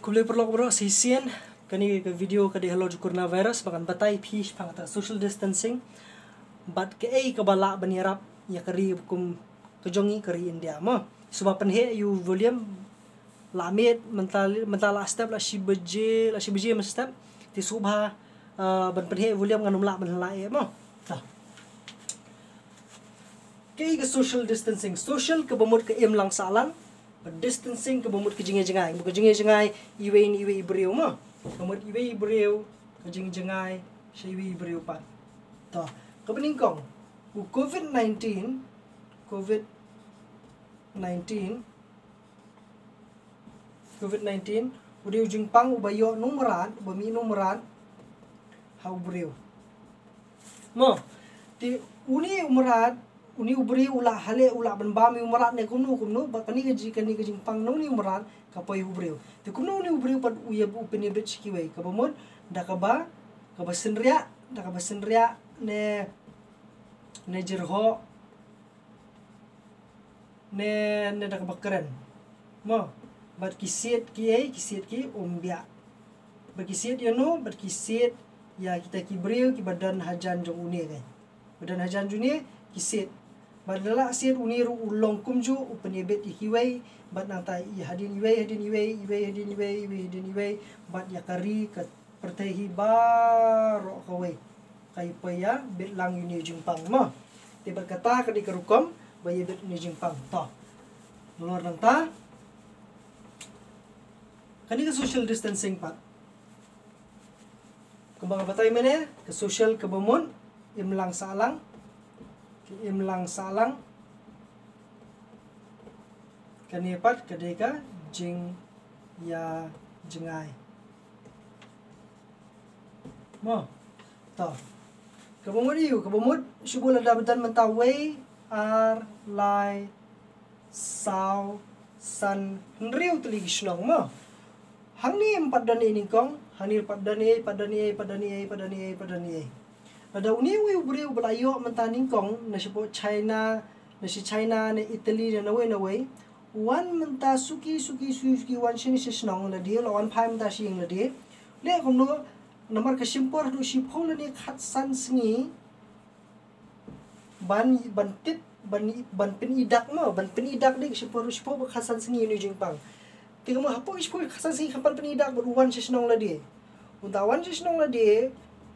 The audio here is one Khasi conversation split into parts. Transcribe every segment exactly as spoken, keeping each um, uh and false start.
Khublei paralok baroh shisien. Kane ka video ka dei halor jong coronavirus, ba ngan batai phi shaphang kata social distancing bad kaei kaba lah ban ïarap ïa ka ri kum ka jong ngi, ka ri India mo. Sngewbha pynheh ïa u volume, la miet mynta, mynta la step, la shi baje, la shi baje mynstep. Te sngewbha, ah, ban pynheh ïa u volume, ngan ym lah ban lah eh mo. Kaei ka social distancing? Social kaba mut ka im lang sah lang. Bad distancing kaba mut ka jingïajngai. Ka jingïajngai iwei na iwei i briew mo. Ka mut iwei i briew, ka jingïajngai sha iwei i briew pat. To, kaba nyngkong, u covid nineteen, covid nineteen, covid nineteen u dei u jingpang uba ïoh na u mrad, uba mih na u mrad ha u briew mo. Te une u mrad, une u briew u lah haleh, u lah ban bam ïa u mrad ne kumno kumno, bad kane ka jing, kane ka jingpang na une u mrad ka poi ha u briew. Te kumno une u briew pat u ïa, u pynïabit sha kiwei? Kaba mut da kaba, kaba synriah, da kaba synriah ne, ne jyrhoh, ne, ne da kaba kren mo. Bad ki siat ki ei, ki siat ki umbiah. Bad ki siat ïano? Bad ki siat ïa kita ki briew kiba don hajan jong une, kai, ba don hajan jong une, ki siat. Bad lada la siat, une ruh u long kumjuh, u pynïabit ïa kiwei. Bad nangta ïa hadien iwei, hadien iwei, iwei hadien iwei, iwei hadien iwei. Bad ïa ka ri, ka pyrthei hi baroh kawei ka ïa poi ïabit lang ïa une u jingpang mo. Te bad kata ka dei ka rukom ba ïabit une u jingpang. To, nalor nangta, kane ka social distancing pat, kumba nga batai mynne, ka social kaba mut im lang sah lang, ka im lang sah lang. Kane pat ka dei ka jingïajngai mo. To, kaba mut ïa u, kaba mut, shu buh lada ba don mynta wei, ar, lai, saw, san, hynriew tylli ki shnong mo. Hangne em pat don ei nyngkong, hangne pat don ei, pat don ei, pat don ei, pat don ei, pat don ei. Lada une uwei u briew ba la ïoh mynta nyngkong na shapoh China, na sha China ne Italy ne nawei nawei, u wan mynta suki suki suki suki, wan shane sha shnong lade, la wan phai mynta sha ïing lade. Leh kumno? Namar ka shim por haduh shiphew lane khatsan sngi ban, ban tip, ban, ban pyni dak mo, ban pyni dak de ka shiphew, shiphew bad khatsan sngi ïa une u jingpang. Te kumno hapoh shiphew khatsan sngi kam pat pyni dak bad u wan sha shnong lade? Mynta wan sha shnong lade,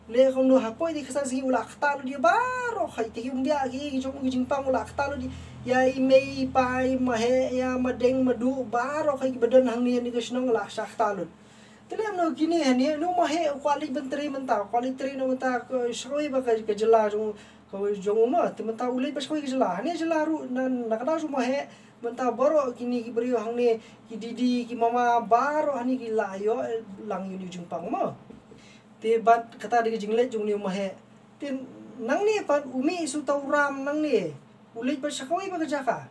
leh kumno hapoh ïa khatsan sngi u la ktah lut ïa baroh khoit, te ki umbiah ki, ki jong u, ki jingpang, u la ktah lut ïa i mei i pa, i maheh, ïa madeng maduh, baroh khoit kiba don hangne ha kane ka shnong u la shah ktah lut. Te leh kumno kine hangne, une u maheh u kwah leit ban trei mynta, u kwah leit trei noh mynta, ka, sha kawei pat ka, ka jylla jong, ka jong u mo, te mynta u leit pat sha kawei ka jylla. Hangne jylla ruh na, na ka daw jong u maheh, mynta baroh kine ki briew hangne, ki didi, ki mama, baroh hangne ki la ïoh lang ïa une u jingpang mo. Te bad kata dei ka jingleit jong une u maheh. Te nangne pat u mih sha uta u ram nangne, u leit pat sha kawei pat ka jaka.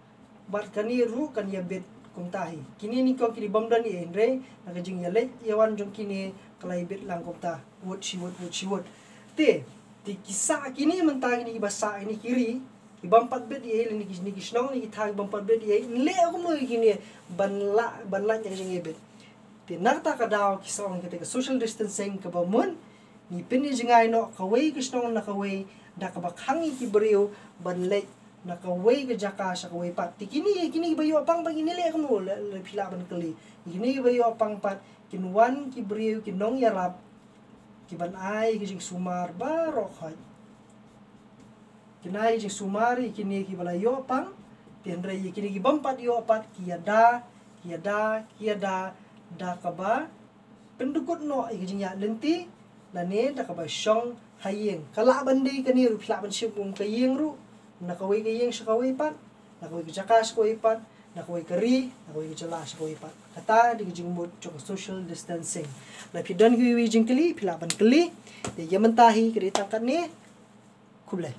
Bad kane ruh kan ïabit kumta hi. Kine nyngkong ki dei bym don ei ei, hynrei na ka jingïaleit ïawan jong kine ka la ïabit lang kumta, wut shi wut, wut shi wut. Te, te ki sah kine mynta, kine kiba sah, kine ki ri, ki bym pat bit ei ei, lane kine ki shnong, kine ki thaw ki bym pat bit ei ei, yn leh kumno ïa kine ban lah, ban lait na ka jingïabit? Te na kata ka daw ki sa ong kata ka social distancing kaba mut ngi pynïajngai noh kawei ka shnong na kawei, da kaba khang ïa ki briew ban leit na kawei ka jaka sha kawei pat. Te kine, kine kiba ïoh pang pat, kine leh kumno, lada phi lah ban kylli? Kine kiba ïoh pang pat kin wan ki briew, ki nongïarap, kiban ai ka jingsumar baroh khoit. Kin ai ka jingsumar ïa kine kiba la ïoh pang. Te hynrei ïa kine ki bym pat ïoh pat, ki ïada, ki ïada, ki ïada da kaba pyndukut noh ïa ka jingïaid lynti, lane da kaba shong ha ïing. Ka lah ban dei kane ruh, phi lah ban shim kum ka ïing ruh, na kawei ka ïing sha kawei pat, na kawei ka jaka sha kawei pat, na kawei ka ri, na kawei ka jylla sha kawei pat. Kata dei ka jingmut jong ka social distancing. Lada phi don kiwei kiwei jingkylli, phi lah ban kylli. Te ïa mynta hi ka dei tang katne. Khublei.